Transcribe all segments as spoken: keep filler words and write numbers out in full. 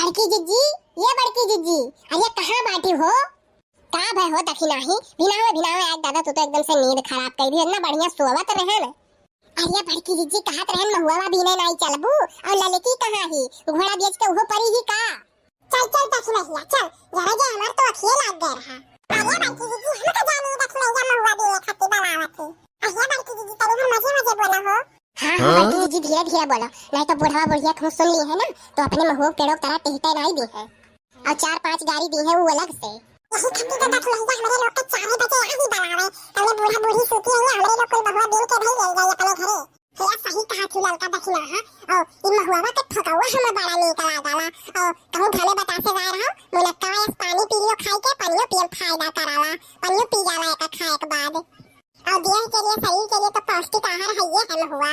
बड़की जिज्जी, ये बड़की जिज्जी, अरे कहाँ बाटी हो? का भय हो दखिनाही? भिनावे, भिनावे आज दादा तू तो एकदम से नींद खराब कर दी, इतना बढ़िया सोवत रहे न। अरे बड़की जिज्जी कहत रहन महुआ बीने नाई चलबू, और ललकी कहाँ ही? घोड़ा बेच के उहो परी ही का? चल चल दखिनहिया चल, जरा जे हमार तो अखिए लाग गए रहा। अरे बड़की जिज्जी हम का जानी दखिनहिया महुआ बीने खातिर बुलावत ही। अरे बड़की जिज्जी तनी हम मजे मजे बोला हो। हाँ हाँ बड़की जिज्जी धीरे धीरे बोलो, नहीं तो बुढ़वा बुढ़िया कहूँ सुन ली है ना तो अपने महुआ पेड़ों की तरह टिहटे नाई दी है। और चार पांच गाड़ी दी है वो अलग से। यही खातिर तो दखिनहिया हमरे लोग के चारे बजे आ ही बुलावे, तबले बूढ़ा बूढ़ी सूती है, हमरे लोग कुल महुआ बीन के धई ले जाई अपने घरे। हे सही कहा थी ललका दखिनहा, और ई महुआ के ठोकवा हमें बड़ा नीक लागला, और कहूँ घरे बतासे जाए रहा, मुनक्का यस पानी पी लियो खाई के, पनियो पियल फायदा कराला, पनियो पी जाला एक खाए के बाद। और देह के लिए, शरीर के लिए तो पौष्टिक आहार है ये है महुआ।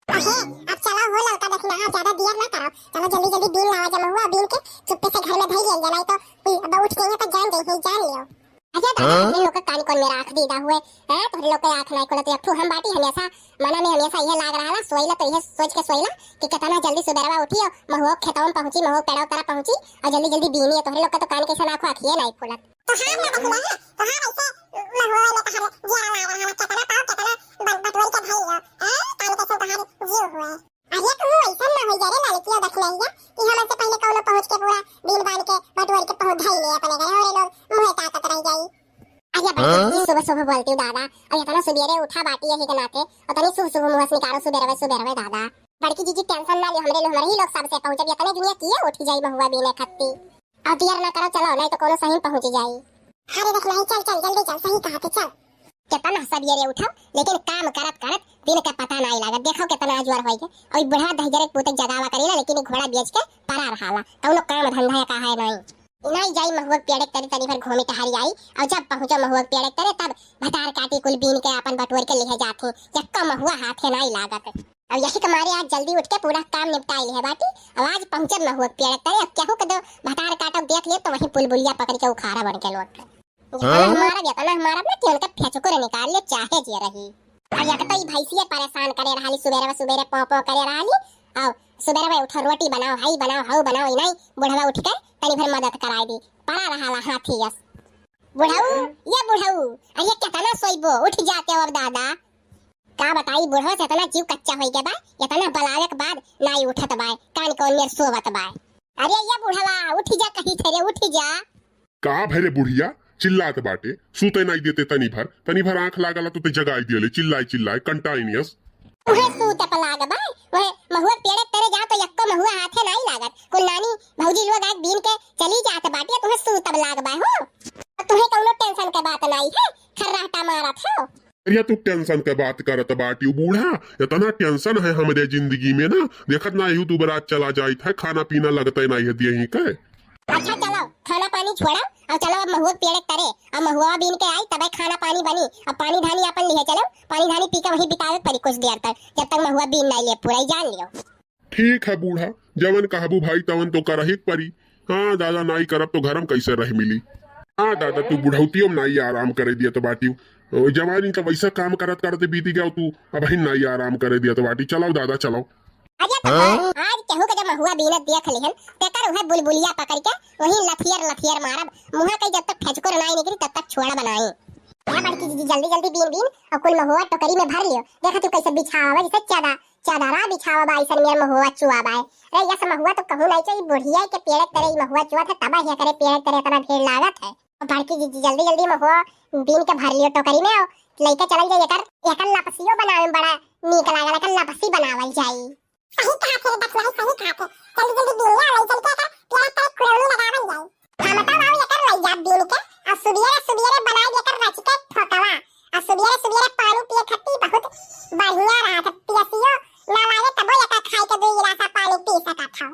अहे, अब चलो हो ललका दखिनहा, ज्यादा देर ना करो, चलो जल्दी जल्दी बीन लावा जा महुआ, बीन के चुप्पे से घर में धई ले जाना, तो अब उठ के यहाँ पर जान गई है, जान लियो। अच्छा दादा, हाँ? तोहरे लोग के कान कौन मेरा आँख दीदा हुए, हैं? तोहरे लोग के आँख नहीं खुलत, एक ठो हम बाटी हमेशा, मना में हमेशा ये लाग रहा, सोइला तो ये सोच के सोइला कि कितना जल्दी सुबेरवा उठी और महुआ खेतवा में पहुँची, महुआ पेड़वा तरह पहुँची और जल्दी जल्दी बीनी है। तोहरे लोग के तो कान कैसे ना आँखों आँखिए नहीं खुलत। तो हाँ ना दखिनहा, तो हाँ वैसे महुआ वाले तोहरे जिया लाग रहा, कितना पाओ, कितना बन-, बटोर के धई लो, हैं? कान कैसे तोहरे जीव हुए। अरे कहूँ ऐसा ना होई जा रे ललकिया दखिनहिया कि हमसे पहले कौनो पहुँच के पूरा बीन बान के बटोर के पहुँच धई ले अपने घरे, और ये लोग मुँह ताकत रह जाई। अरे बड़की हाँ? जिज्जी सुबह सुबह बोलती हूँ दादा, अब इतना सुबेरे उठा बाटी यही के नाते, और तनी सुबह सुबह मुँह से निकालो सुबेरवे सुबेरवे दादा। बड़की जिज्जी tension ना ले, हमरे लो हमरे ही लोग सबसे पहुँचब, इतने दुनिया किए उठी जाई महुआ बीने खत्ती। अब देर ना करो, चलो नहीं तो कौनो सही पहुँची जाई। अरे दखिनही चल चल जल्दी चल, सही कहा थे चल। कितना सबेरे उठो, लेकिन काम करत करत दिन के पता नाई लागत। देखो कितना अजवर होई गए। और ई बुढ़वा दहिजरे के पूते जगावा करी ना, लेकिन ई घोड़ा बेच के परा रहाला, कौनो काम धंधा या कहा है नाई। नाई जाई महुआ के पेड़े के तरे, तनी भर घूमी टहरी आई, और जब पहुँचो महुआ के पेड़े के तरे, तब भतार काटी कुल बीन के आपन बटोर के लिहे जात ही। यक्को महुआ हाथे नाई लागत। अब यही के मारे आज जल्दी उठ के पूरा काम निपटाई लिहे बाटी। अब आज पहुँचब महुआ के पेड़े के तरे, अब केहू के दो भतार काटो देख ले तो वहीं पुलबुलिया पकड़ के उखाड़ा बन के लौट। इतना हाँ? हमारा, इतना हमारा ना कि उनका फेचकुर निकाल ले, चाहे जे रही। अब या तो ई भैंसिया परेशान करे रहली, सुबेरे सुबेरे पौ पौ करे रहली। और सुबेरे में उठो, रोटी बनाओ, हई बनाओ, हऊ बनाओ, ई नहीं बुढ़वा उठ के तनी भर मदद कराई दी, परा रहला हाथी यस। बुढ़ऊ, ये बुढ़ऊ, अरे कितना सोइबो, उठ जाते हो अब दादा। का बताई, बुढ़वा से इतना जीव कच्चा होई गया बा, इतना बलावे के बाद नाई उठत बाय, कान कौन मेर सोवत बाय। अरे ये बुढ़वा, उठ जा कही थे रे, उठ जा। का भरे बुढ़िया चिल्लात बाटे, सूते नाई देते तनी भर, तनी भर आँख लागला तो ते जगाई दियले, चिल्लाई चिल्लाई, कंटाइनियस। उहे सूत पलाग बाय, उहे महुआ पेड़े तेरे जा तो यक्को महुआ हाथे नाई लागत। कुल नानी भौजी लोग आज बीन के चली जात बाटे, तुहे सूत पलाग बाय हो। तुहे कौनो tension के बात नाई है, खर्राटा मारत हो। अरे तू tension के बात करत बाटी, उ बूढ़ा इतना tension है हमरे जिंदगी में ना, देखत ना यू तू बरात चला जाइत है, खाना पीना लगते नहीं है दियही के। अच्छा चलो, खाना पानी छोड़ो और चलो अब महुआ पेड़े तरे, अब महुआ बीन के आई तबे खाना पानी बनी। अब पानी धानी अपन लिहे चलो, पानी धानी पी के वहीं बितावे परी कुछ देर तक, जब तक महुआ बीन नहीं ले पूरा, ई जान लियो। ठीक है बूढ़ा, जवन कहबू भाई तवन तो करही के परी। हाँ दादा, नाई करब तो घर में कैसे रह मिली। हाँ दादा, तू बुढ़ौतियों में नाई आराम करे दिया तो बाटी। ओ, जवानी का वैसा काम करत करते बीती गया तू, अब ही नाई आराम करे दिया तो बाटी। चलाओ दादा, चलाओ। अरे तो हाँ? आज केहू के जब महुआ बीनत देख लिहन, तेकर उहे बुलबुलिया पकड़ के वहीं लथियर लथियर मारब। मुँह के जब तक फेचकुर नाई निकली तब तक छोड़ब नाई। ए बड़की जिज्जी, जल्दी जल्दी बीन बीन और कुल महुआ टोकरी में भर लियो। देखा तू कैसे बिछावा जैसे चादर, चादरा बिछावा बा, ऐसन मेर महुआ चुआ बा। अरे यस महुआ तो कहूँ नहीं चाहिए, बुढ़िया के पेड़ तरे ई महुआ चुआ था, तब ही करे पेड़ तरे इतना भीड़ लागत है। बड़की जिज्जी जल्दी जल्दी महुआ बीन के भर लियो टोकरी में, और लेके चलल जाई। एकर, एकर लपसियो बनावे में बड़ा नीक लागल, एकर लपसी बनावल जाई। सही कहा थे रे दखिनही, सही कहा थे। जल्दी जल्दी बीन ले, ले चल के एकर पेड़ तरे कुड़ौनी लगावल जाई। हम तो बाबू एकर ले जाब बीन के, और सुबेरे सुबेरे बनाई एकर रच के ठोकवा, और सुबेरे सुबेरे पानी पिए खत्ती बहुत बढ़िया रहत, पियसियो ना लागे, तबो एकर खाई के दो गिलास पानी पी सकत हो।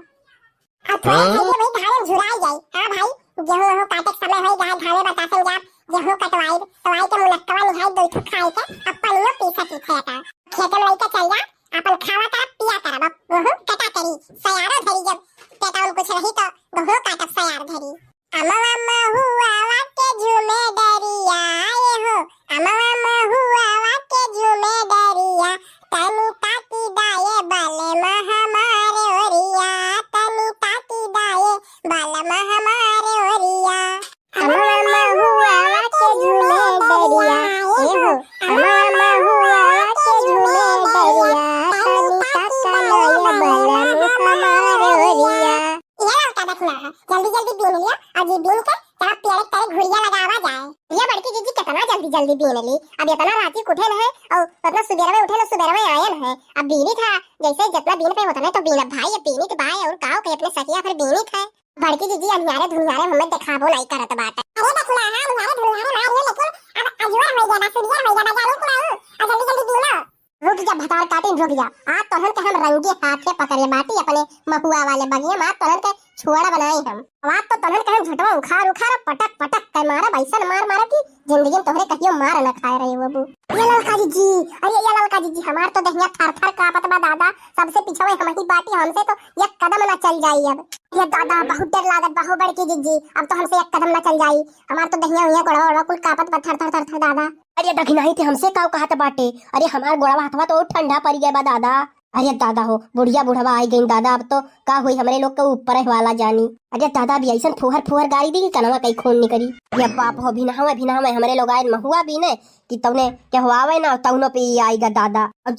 और थोड़ा हाँ? खाइए वही धान झुराई जाई। हाँ भाई, गेहूं वहूं काटे के समय होई, गाय धाने बतासन जाब, गेहूं कटवाई, तो आई के मुनक्कवा निहाई दो ठो खाई के, अब पनियो पी सकी थे एकर। खेते में लेके चल जा, अपन खावा करब, पिया करब, अब गेहूं कटा करी, सयारो धरी, जब पेटाउन कुछ रही तो गेहूं काटब सयार धरी। अमवा महुआ के झूमे डरिया, ए हो, अमवा महुआ के झूमे डरिया, तनी ताकी दाए बलमा हमारे ओरिया, तनी ताकी दाए अमा हमारे ओरिया, अमा महुआ के झूमे डरिया, ए हो, अमा महुआ के झूमे डरिया, तनी ताका ना ये बलम हमारे ओरिया। ये ललका देखना है, जल्दी जल्दी बीन लिया, और ये बीन के तब पेड़ के तले घुड़िया लगावा जाए। ये बड़की जीजी कितना जल्दी जल्दी बीन ली, अब इतना राती के उठे न है और इतना सुबेर में उठे न, सुबेर में आयन है। अब बीनी था, जैसे जितना बीन पे उतने तो बीन, अब भाई अब बीनी तो भाई और काव के अपने सखिया फिर बीनी था। बड़की जीजी अनियारे धुनियारे हमें देखाबो नहीं करत बाटे। अरे देखना है, अनियारे धुनियारे मार रहे, लेकिन अब अजुआ हो गया बा, सुबेर हो गया बा, जानी कि नहीं? अब जल्दी जल्दी बीनो। रुक जा भतार काटिन, रुक जा। आज तोहन के हम रंगे हाथे पकड़े बाटी अपने महुआ वाले बगिया में, आज तोहन के छुआड़ा बनाई हम। अब आज तो तोहन के हम झटवा उखाड़ उखाड़ पटक पटक के मारब, ऐसन मार मारब कि जिंदगी में तोहरे कहियो मार न खाए रहे बाबू। ये ललका जीजी, अरे ये ललका जीजी, हमार तो दहिया थर थर कांपत बा दादा, सबसे पिछवे हम ही बाटी, हमसे तो एक कदम ना चल जाई अब। ये दादा बहुत डर लागत बा हो बड़की जीजी, अब तो हमसे एक कदम ना चल जाई, हमार तो दहिया हुइया गोड़वा ओड़वा कुल कांपत बा थर थर थर थर दादा। अरे दखिनाही ते हमसे काव कहत बाटे? अरे हमार गोड़वा हथवा तो ठंडा पड़ गया बा दादा। अरे दादा हो, बुढ़िया बुढ़वा आई गई दादा, अब तो का हुई हमरे लोग के ऊपर वाला जानी। अरे दादा भी ऐसन फुहर फुहर गारी दी कि कनवा कई खून निकरी। ये बाप हो, भिनहवे भिनहवे हमरे लोग आए महुआ बीने कि तौने केहवावे ना तौनो पे ई आइगा दादा। अब